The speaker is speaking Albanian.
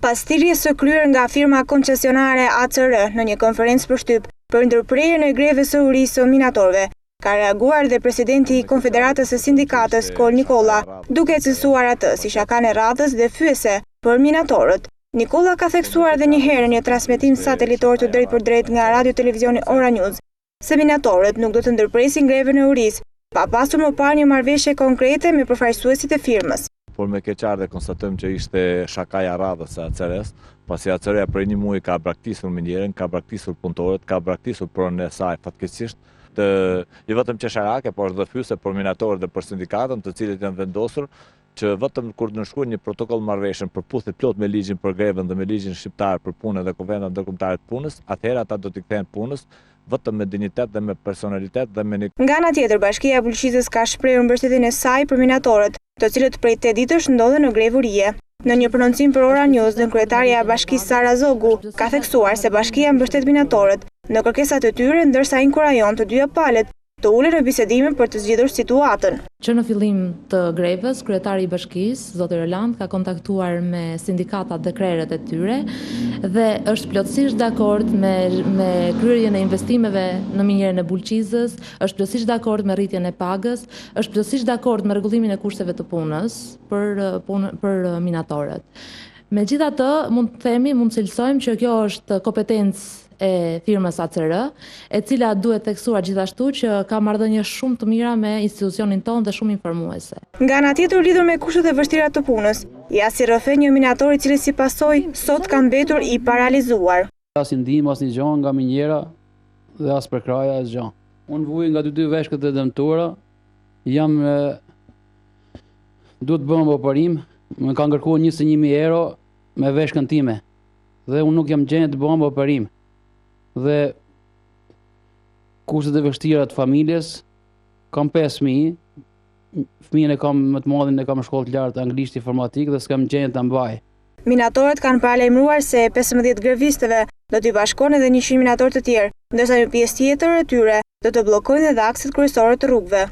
Pas thirrjes së kryer nga firma koncesionare ACR në një konferencë për shtyp për ndërprerjen e grevës së urisë së minatorëve, ka reaguar dhe presidenti i Konfederatës së Sindikatës, Kolë Nikolla, duke e cilësuar atë si shakanë e radhës dhe fyese për minatorët. Nikolla ka theksuar edhe një herë në një transmetim satelitor të drejtpërdrejtë nga Radio Televizioni Ora News se minatorët nuk do të ndërpresin grevën e urisë, pa pasur më parë një marrëveshje konkrete me përfaqësuesit e firmës. Por me keqardhje konstatojmë që ishte shakaja e radhës e ACR-së, pasi ACR-ja prej një muaji ka braktisur minierën, ka braktisur punëtorët, ka braktisur pronën e saj fatkeqësisht, të jo vetëm qesharake, por edhe fyese për minatorët dhe për sindikatën, të cilët janë vendosur që vetëm kur të nënshkruajnë një protokoll marrëveshje në përputhje të plotë me ligjin për grevën dhe me ligjin shqiptar për punën dhe Konventat Ndërkombëtare të Punës, atëherë ata do t'i kthehen punës vetëm me dinjitet dhe me personalitet dhe me një. Nga ana tjetër, Bashkia e Bulqizës ka shprehur mbështetjen e saj për minatorët, të cilët prej tetë ditësh ndodhen në grevë urie. Në një prononcim për Ora News, nënkryetarja e Bashkisë Sara Zogu, ka theksuar se bashkia mbështet minatorët në kërkesat e tyre ndërsa inkurajon të dyja palët të ulen në bisedime për të zgjidhur situatën. Që në fillim të grevës, kryetari i bashkisë, zoti Roland, ka kontaktuar me sindikatat dhe krerët e tyre dhe është plotësisht dakord me me kryerjen e investimeve në minierën e Bulqizës, është plotësisht dakord me rritjen e pagës, është plotësisht dakord me rregullimin e kushteve të punës për punë për minatorët. Megjithatë, mund të themi, mund të cilësojmë që kjo është kompetencë e firmës ACR, e cila duhet theksuar gjithashtu që ka marrëdhënie shumë të mira me institucionin tonë dhe shumë informuese. Nga ana tjetër lidhur me kushtet e vështira të punës, ja si rrëfen një minator i cili si pasojë sot ka mbetur i paralizuar. Asnjë ndihmë, asnjë gjë nga miniera dhe as përkrahja, asgjë. Unë vuaj nga të dy veshkët e dëmtuara, jam duhet të bëhem operim, më kanë kërkuar 21000 euro me veshkën time dhe unë nuk jam gjendje të bëhem operim. Dhe kushtet e vështira të familjes, kam 5 fëmijë, fëmijën e kam më të madhin e kam në shkollë të lartë anglisht informatikë dhe s'kam gjendje ta mbaj. Minatorët kanë paralajmëruar se 15 grevistëve do t'i bashkohen edhe 100 minatorë të tjerë, ndërsa një pjesë tjetër e tyre do të bllokojnë edhe akset kryesore të rrugëve.